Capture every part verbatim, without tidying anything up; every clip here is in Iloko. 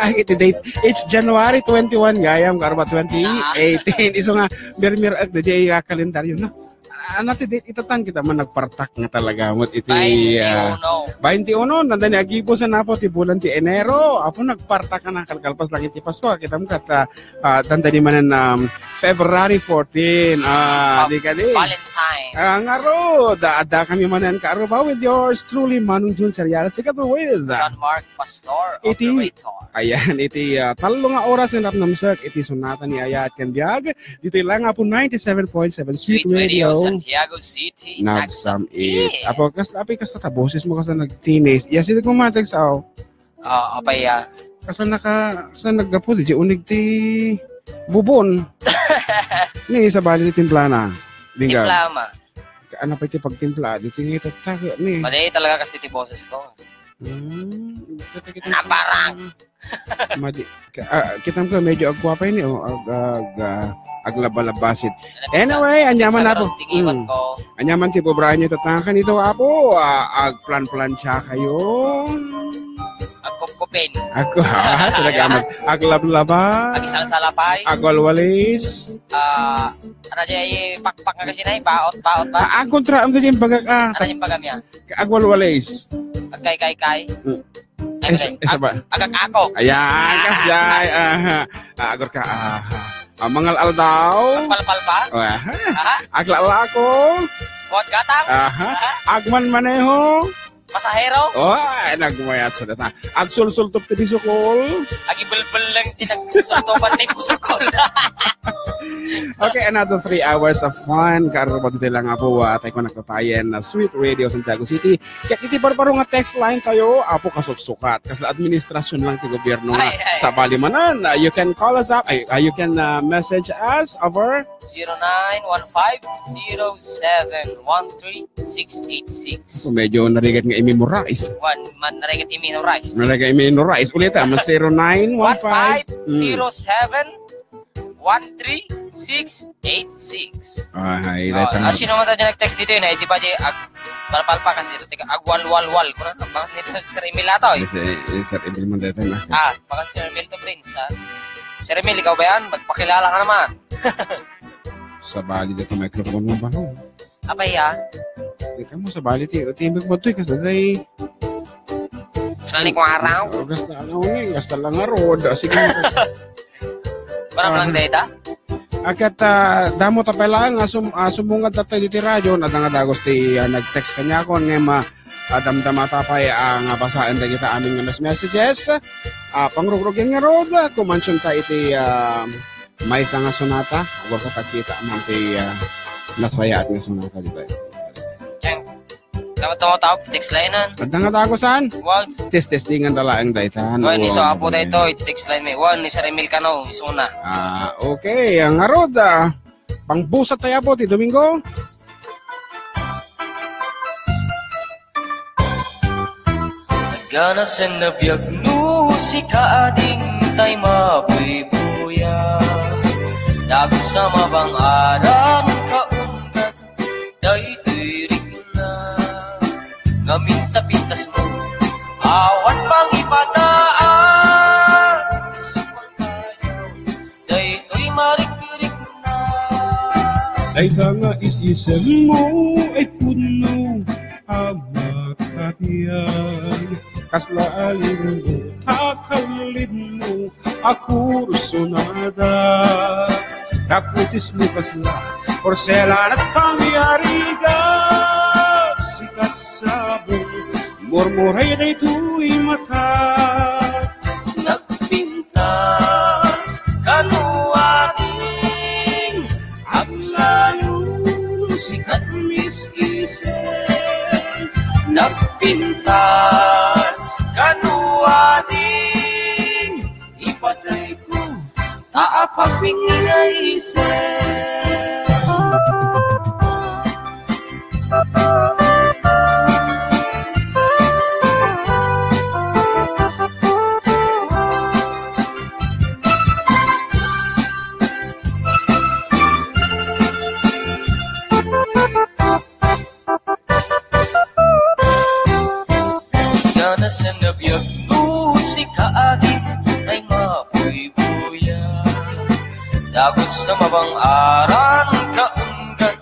Ay, iti date. It's January twenty-one, gayam, karba twenty eighteen. Isu nga, mirmir-ek, da jay, ah, kalendaryo, no? Ah, ano ti date? Ita tan kita man nagpartak nga talaga met iti, ah, twenty-one. Twenty-one, nanda ni agibusan na po ti bulan ti Enero. Apo, nagpartak nga nakalkalpas lang iti Pasko. Kitam kat, ah, ah, tanda ni manen, um, February fourteen. Ah, di kadi? Valentine's. Ah, ngarud, adda kami manen kaarruba with yours truly, Manong Jun Serial. Sikat with John Mark Pastor, iti operator. Ayan, iti, ah, tallo nga oras nga napnamsek iti sonata ni Ayat ken Biag. Ditoy lang nga po ninety-seven point seven Sweet Sweet Radio, Radio. Santiago City, Nagsam it. Nagsam it. Apo, kas-, api, kasta ta boses mo, kasta nagtinis. Yes, ito kung matag sa, oh. Ah, apay, ah. Kasta naka-, kasta naggapu, di uneg ti bubon. Ni, sabali ti timplana. Dingga. Timpla, ma. Ka-, ano pa iti pagtimpla? Di tingitag-tag, ni. Madi talaga kasi ti boses ko. Hmm, kita, kita. Naparang. Madi-, ka-, ah, kitam ko, medyo agwapa ini, oh, ag-, ag-, ah, aglaba-labasit. Anyway, anyaman na po. Tingnan ko. Anyaman ti bubrayan niyo, tatangan ito, apo, ah, agplan-plancha kayo. Agkupkupin. Agku-, ah, talaga, mag-, aglablaba. Agisalsalapay. Agwalwalis. Ah, ano di, pakpak nga kasi na, baot, baot ba? Ah, ang kontra, ang di yung bagak, ah. Ano yung bagam yan? Agwalwalis. Agkaykaykay. Hmm. Ay, isa, mali. Isa ba? Ag-, agak-akok. Ayan, kasjay. Aha. Ah, agor ka. Aha. Ah, mangal-aldaw. Agpalpalpa. Oh, aha. Aha. Aglalako. Buhat gatang. Aha. Aha. Agmanmaneho. Pasahero. Oh, ay, nagmayat sa data. Agsulsultop ti bisukol. Agibelbel lang ti nagsultopan ti busukol. Okay, another three hours of fun. Kaarruba ti lang, apo, ah, tayo ko nagtatayen na Sweet Radio Santiago City. Ket iti barbaro nga text line tayo, apo, kasuksukat. Kasla administrasyon lang ti gobyerno nga. Ay, ay. Sabali manen, uh, you can call us up. Ay, uh, you can, uh, message us over zero nine one five zero seven one three six eight six. So, medyo narigat nga i-memorize. One, man, narigat i-memorize. Narigat i-memorize. Ulit, ah, mas zero nine one five. One five zero seven one three six eight six. Ah, hay, oh, letter na. Sino man tayo nag-text dito yun? Eh, di ba, di, ag-, palpalpa kasi, tika, agwalwalwal. Kuna, baka nito, Sir Emil ato, eh. Yes, eh, eh, Sir Emil man dito, na. Ah, baka Sir Emil to, Prince, ha? Sir Emil, ikaw ba yan? Magpakilala ka naman. Sabali dito, microphone mo ba? Apay, ah? Di ka mo, sabali ti, ti, magmatuy ka sa day. Sa likwaraw? Oh, gasta, ano, eh, gasta lang nga road. Ah, sige. Parang lang data? Akat, ah, damo ta pala nga sum-, ah, sumungad ta tayo diti radyo, nadangadagus ti, ah, nag-text kanya ako, nga ma-, ah, damdama ta pay, ah, nga basaen dagita amin nga mes-, messages. Ah, pangrugrugen nga road, ah, kumansion ta iti, ah, maysa nga sonata, agwa ka pagkita man ti, ah, nasayaat nga sonata ditoy. Diyan, tama-tama tawag, text line-an. Adda nga tago saan? Wan. Test-testingan ta laeng dayta, no? Wan, iso apo daytoy, text line mi. Wan, ni Sir Emil Cano, isuna. Ah, okay. Ang arod, ah, pangbusat tayo po, ti Domingo. Naganasen a biag no sika ading tay mabuy-buya. Dagus a mabang-aran kaundan daytoy rikna. Ngamin ta pintas mo, awan pangipataas. Daytoy marikrikna. Dayta nga is-isemmo ay pudno a makabiag. Kasla a linggo ta kallidmo a kursonada. Takutismo kasla porselana a pangyarigat. Sikat sabong murmuray daytoy mata. Nagpintas kano ading aglalo, sikat mis-isem. Nagpintas kano ading ipatayko ta apagpinginaysen. Ganasen a biag no sika ading tay Dagus sa mabang-aran kaunggan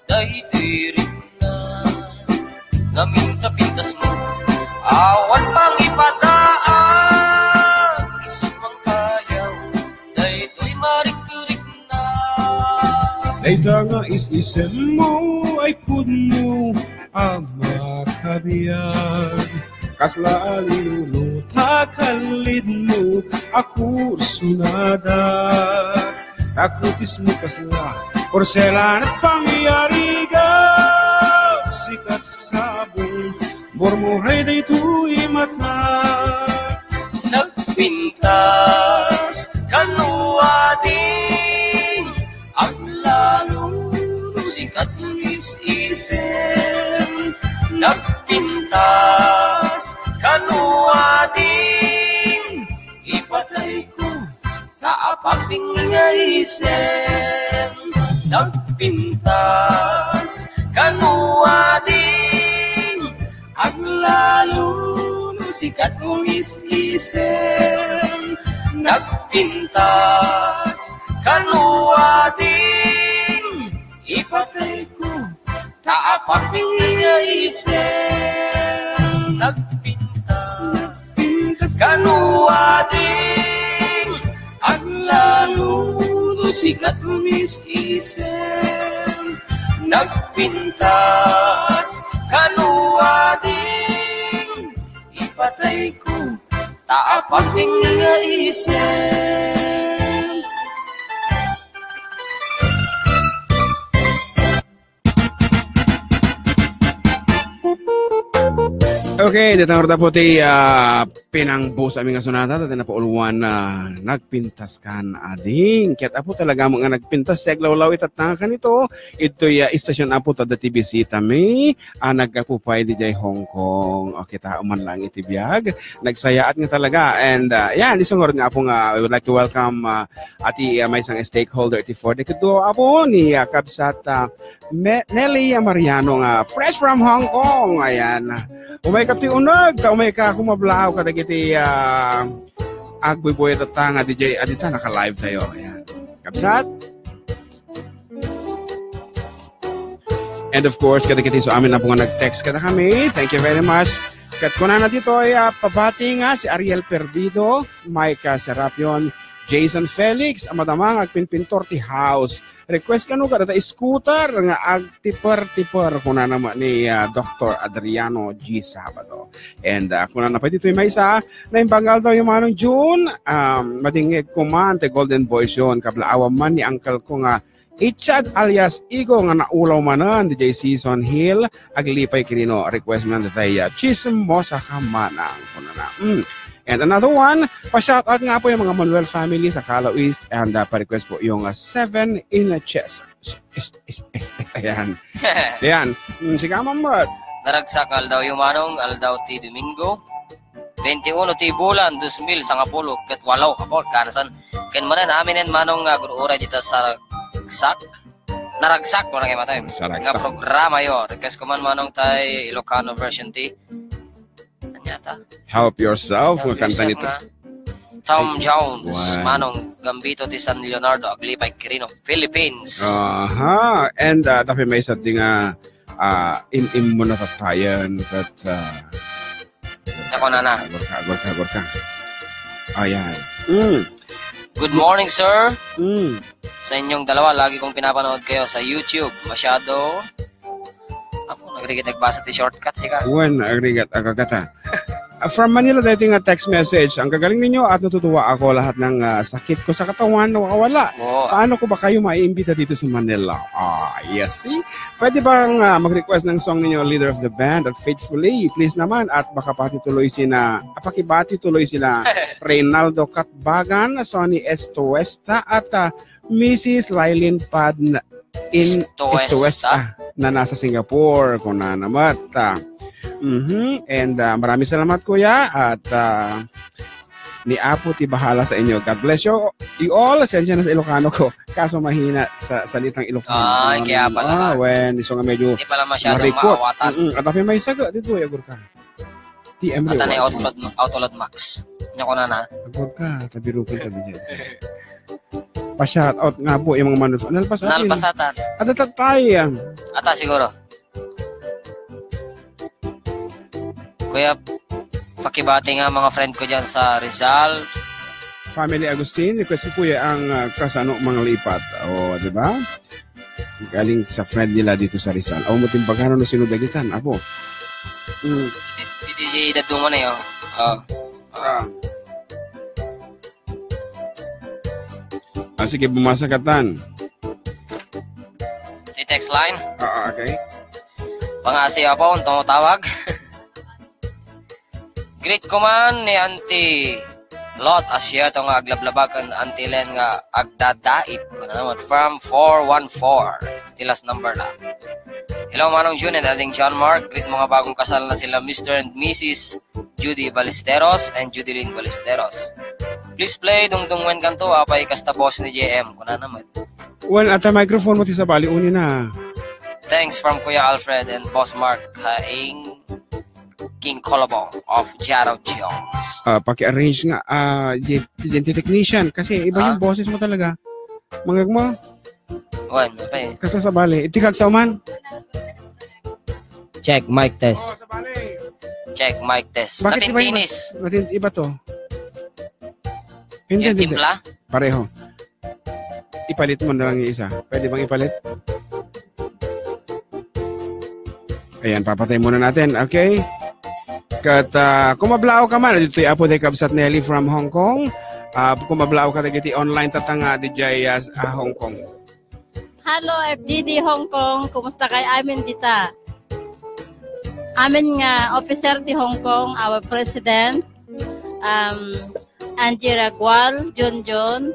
daytoy rikna. Ngamin ta pintasmo, awan pangipataan, isut' mangkayaw daytoy marikrikna. Dayta nga is-isemmo ay pudno a makabiag. Kasla a linuno ta kallidmo a kursunada. Ta kutismo kasla porselana pangyarigan. Sikat sabong murmuray daytoy mata. Nagpintas kano ading aglalo no sikat is-isem. Nagpintas kano ading ipatayko ta apating nga isem. Nagpintas kano ading aglalo no sikat is-isem. Nagpintas kano ading ipatayko ta apating nga isem. Nagpintas kano ading aglalo no sikat is-isem. Nagpintas kano ading ipatayko ta apating nga isem. Okay, datang rita po ti, ah, pinangbusa mi nga sonata, dati na po ulwan na nagpintas kan ading. Kaya't apo talaga mo nga nagpintas, siya aglawlaw itattanga kanito, ito'y, ah, istasyon apo ta dati bisita mi, ah, naggapu pay didiay Hong Kong. Okay, tao man lang iti biag. Nagsayaat nga talaga. And, ah, yan, isungor nga apo nga, I would like to welcome, ah, ati, ah, maysa nga stakeholder iti four. Dagiti apo ni, ah, Kabsat, ah, Me-, Nelly Mariano nga fresh from Hong Kong. Ayan. Umay ka ti uneg, ta umay ka kumablaaw kadagiti, ah, agbuybuyattayo nga D J, adita naka-live tayo. Ayan. Kabsat? And of course, kadagiti so amin apo nga nag-text kadakami. Thank you very much. Ket kunana ditoy, ah, pabati nga si Ariel Perdido, Micah Serapion, Jason Felix, a madama nga agpinpintor ti house. Request kano kadata scooter nga agtiper-tiper, kunana met ni, ah, Doktor Adriano G Sabado. And, ah, kunana pay ditoy maysa, naimbag nga aldawyo Manong June, um, madingngegko man ti Golden Boys yon, kablaawan man ni uncle ko nga Ichad alias Igo nga naulaw manen, D J Season Hill, aglipay Quirino, request man dayta, ah, Chismosa Ka Manang, kunana. Mm. And another one, pa-shoutout nga po yung mga Manuel family sa Cala East, and, ah, pa-request po yung, ah, Seven Inches. Is, is, is, is, ayan. Ayan. Mm, sigaman mo. Naragsak nga aldawyo Manong, aldaw ti Domingo, twenty-uno ti bulan, dos mil sangapulo ket walo. Apo, kanasan. Ken manen, aminen Manong nga agur-uray dita sa ragsak. Naragsak, wala kayo matay. Sa ragsak. Nga programa yo. Request ko man Manong tay Ilocano version ti. Anyata? Help yourself, Help nga kanta yourself nito. Nga. Tom Jones, Wow. Manong Gambito ti San Leonardo, aglipay Quirino, Philippines. Aha. And, uh, tapi may isa di nga, uh, in, in mo natatayan, but, uh, Ako na na. Agor ka, agor ka, agor ka. Ayan. Mm. Good morning, sir. Mm. Sa inyong dalawa, lagi kong pinapanood kayo sa YouTube. Masyado. Ako, nagrigat nagbasa ti shortcut, sika. Wen, agrigat, agagata. Ah, from Manila, dito nga text message. Ang gagaling ninyo at natutuwa ako lahat ng, ah, sakit ko sa katawan na wala. Oo. Paano ko ba kayo maiimbita dito sa Manila? Ah, yes, see? Pwede bang, ah, mag-request ng song ninyo, Leader of the Band at Faithfully? Please naman, at baka pati tuloy sina, ah, pakibati tuloy sila Reynaldo Katbagan, Sonny Estuesta, at, ah, Missus Lylene Padn in Estuesta. Estuesta na nasa Singapore, kuna namat. Ah, mhm. And, ah, maraming salamat, Kuya, at, ah, ni Apo ti bahala sa inyo. God bless you, you all. Sensya na sa Ilocano ko. Kaso mahina sa salitang Ilocano. Ay, kaya pala. Ah, wen, isu nga medyo Hindi pala masyadong marikot. Maawatan. Mm-mm. At api may saga, dito, agor ka. T M Ata na yung Reward. Autolad, Autolad Max. Nya ko na na. Agor ka, tabirukin ka din yan. pa-shout out nga po yung mga manunod. Nalpasan. Nalpasatan. Ada tatay, ah. Ata siguro. Kuya, pakibati nga mga friend ko dyan sa Rizal. Family Agustin, request ko, Kuya, ang, ah, Kasano Manglipat. O, di ba? Galing sa friend nila dito sa Rizal. Aw mo timbagano no sino dagitan, apo. Mm. Di, di, di, dadungan na yun. Oh. Ah. Ah, sige, bumasa ka, Tan. Si text line? Ah, ah, okay. Pangasi ako, ang tumutawag. Greet ko man ni Auntie Lot Asierto nga aglablabag kan Auntie Len nga agdadaip. Ano naman? From four one four. Ti last number na. Hello, Manong Jun and Aling John Mark. Greet mo nga bagong kasal na sila Mister and Missus Judy Ballesteros and Judeline Ballesteros. Please play Dungdung Wen Kanto, apay kasta boss ni J M. Kuna naman. Well, at ang microphone mo ti sabali, uni na. Thanks from Kuya Alfred and Boss Mark Haing King Kolobong of Jaro Jones. Ah, paki-arrange nga, ah, J-, J N T technician, kasi iba Ah? yung boses mo talaga. Mangag mo? Wan, okay. Kasta sabali. Iti kagsa man? Check, mic test. Oh, sabali. Check, mic test. Bakit iba yung Natintinis. Natin-, iba to? Hindi, Yung hindi. timpla? Pareho. Ipalit mo na lang yung isa. Pwede bang ipalit? Ayan, papatay muna natin. Okay? Kat, ah, kumablaaw ka man. Dito yung apo ni Kabsat Nelly from Hong Kong. Ah, kumablaaw ka dagiti online tatanga di jay, ah, ah, Hong Kong. Hello, F D D Hong Kong. Kumusta kay amin dita? Amin nga officer ti Hong Kong, our president, um, Angie Ragual, John John,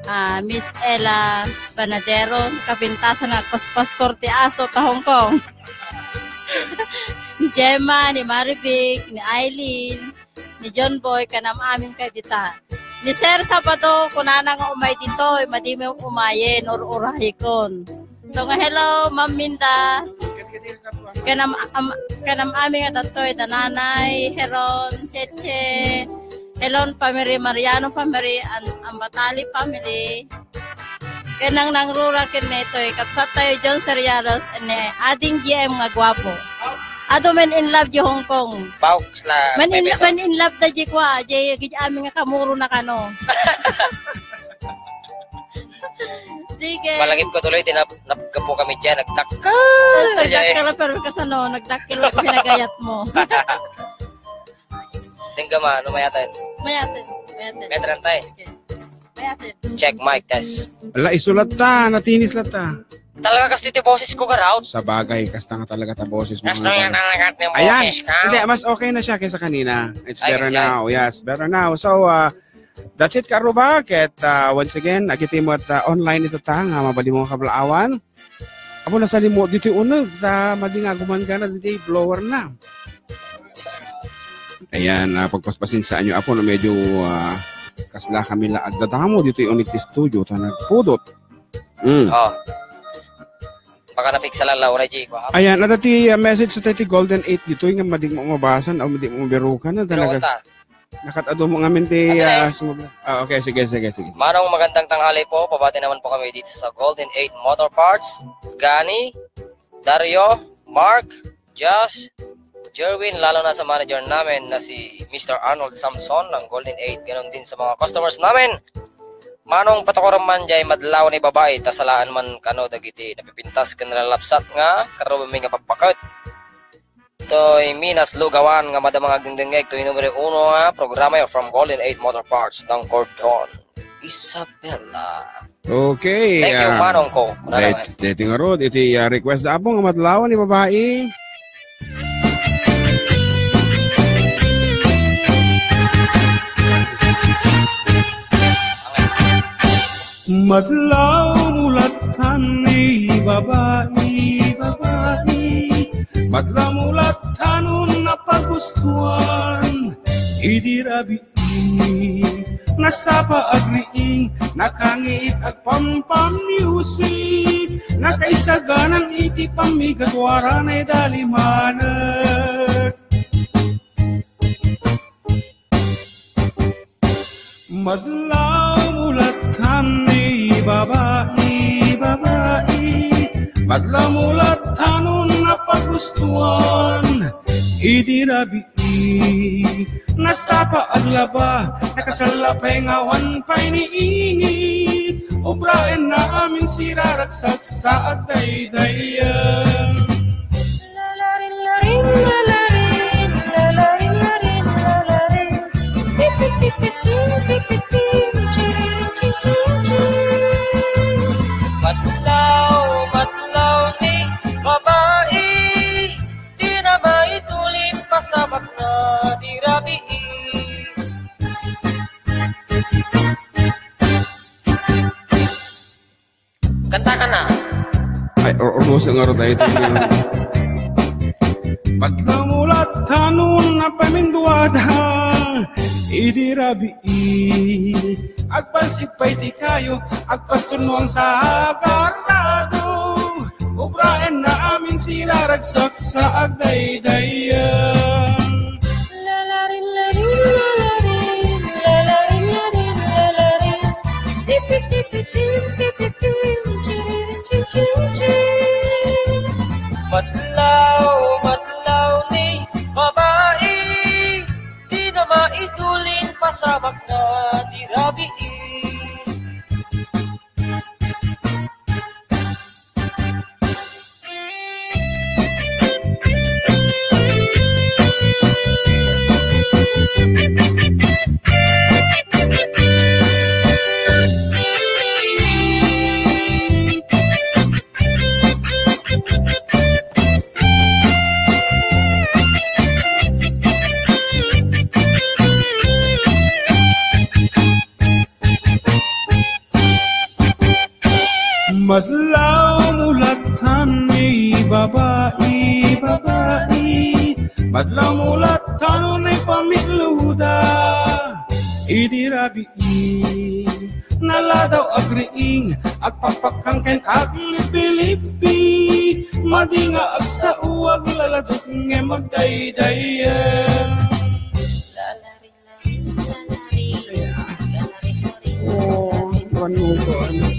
ah, Miss Ella Panadero, kapintasan nga pas-, pastor ti aso ta Hong Kong. Ni Gemma, ni Marivic, ni Eileen, ni John Boy, kanam amin kay dita. Ni Sir Sabado, kunana nga umay ditoy, madi mo umayen, ur-urayikon. So nga, hello, Ma'am Minda. Kanam, am-, kanam amin nga datoy, da Nanay Heron, Cheche, Helon family, Mariano family, and Ambatali family. Ken Nangnang Rura ken Netoy, kabsat tayo John Serialos, ni Ading G M nga guapo. Adu men in love di Hong Kong. Paux la, Men in, pepeso. Men in love da di kwa, di, di amin nga kamuro na kano. Sige. Malagip ko tuloy, tinap-, napgapo kami dyan, nagdakkel. Ay, Ay, ay. Nagdakkel, pero kasano, nagdakkel ako, pinagayat mo. Tingga ma, ano mayaten? Mayaten, mayaten. Mayaten, tay. Okay. Mayaten. Check mic test. Ala, isulat ta, natinis la ta. Talaga kas ti boses ko, garaw. Sa bagay, kasta nga talaga ta boses mo. Kasta nga talaga ti Ayan. Boses ka. Hindi, mas okay na siya kaysa kanina. It's Ay, better yes, now. Yes, better now. So, uh, that's it, Karuba. Ket, uh, once again, nakita mo at, uh, online ito ta, nga mabali mo kablaawan. Apo, nasalimo ditoy uneg, ta madi nga aguman gana ditoy blower na. Ayan, ah, pagpaspasensiaan nyo, apo, no, medyo, ah, kasla kami la agdadamo ditoy uneg ti studio, ta nagpudot. Mm. Oh. Baka napiksalan la, una, Jay, ko, ah. Ayan, ada ti, ah, message sa ti Golden Eight ditoy nga madi mo mabasan o madi mo mabirukan, na Pero talaga. Wata. Nakatado mo ngamin ti, Ano na ah, eh? sumabla-, ah, okay, sige, sige, sige. Manong, magandang tanghali po. Pabati naman po kami dito sa Golden Eight Motor Parts. Gani, Dario, Mark, Josh, Jerwin, lalo na sa manager namin na si Mister Arnold Samson ng Golden Eight. Ganon din sa mga customers namin. Manong, patakuran man jay madlaw ni babae, tasalaan man kano dagiti napipintas ken nalalapsat nga karubami nga pagpaket. Toy Minas Lugawan nga madama nga agdengdengngeg toy numero uno nga programa yo from Golden Eight Motor Parts ng Cordon, Isabela. Okay, Thank you, ah, Manong ko. Wala dahil, naman. Dahil nga rod, iti, ah, request da apo nga madlawan ni babae. Madlaw mo lattan ni babae, babae. Madlaw mo lattan no napagustuan. Idi rabii, nasapa agriing, nakangit agpampamusic, nakaisaganan iti pammigaduaran ay dalimanek. Madlaw mo lattan Tan ni babai, babai, madlaw mo latta no napagustuan. Idi rabii, nasapa aglaba, nakasalla pay nga awan pay ni init. Ubraenna amin siraragsak sa agdaydayan. Madlaw, madlaw ni babai, di na maitulin pasabakna di rabii. Kanta ka na. Ay, or-, ormosa nga ro tayo ito. Madlaw mo latta no napaminduada, idi rabii, agbalsig pay ti kayo, agpastunnuan sa agarado, ubraenna amin siraragsak sa agdaydayan. Madlaw, madlaw ni babai, di na maitulin pasabakna di rabii. Madlaw mo latta ni babai, babai. Madlaw mo latta no napaminduada, idi rabii. Naladaw agriing, agpakpakkang ken aglibbilibbi. Madi nga agsao, aglaladok ngem agdaydayan. Oh, one more.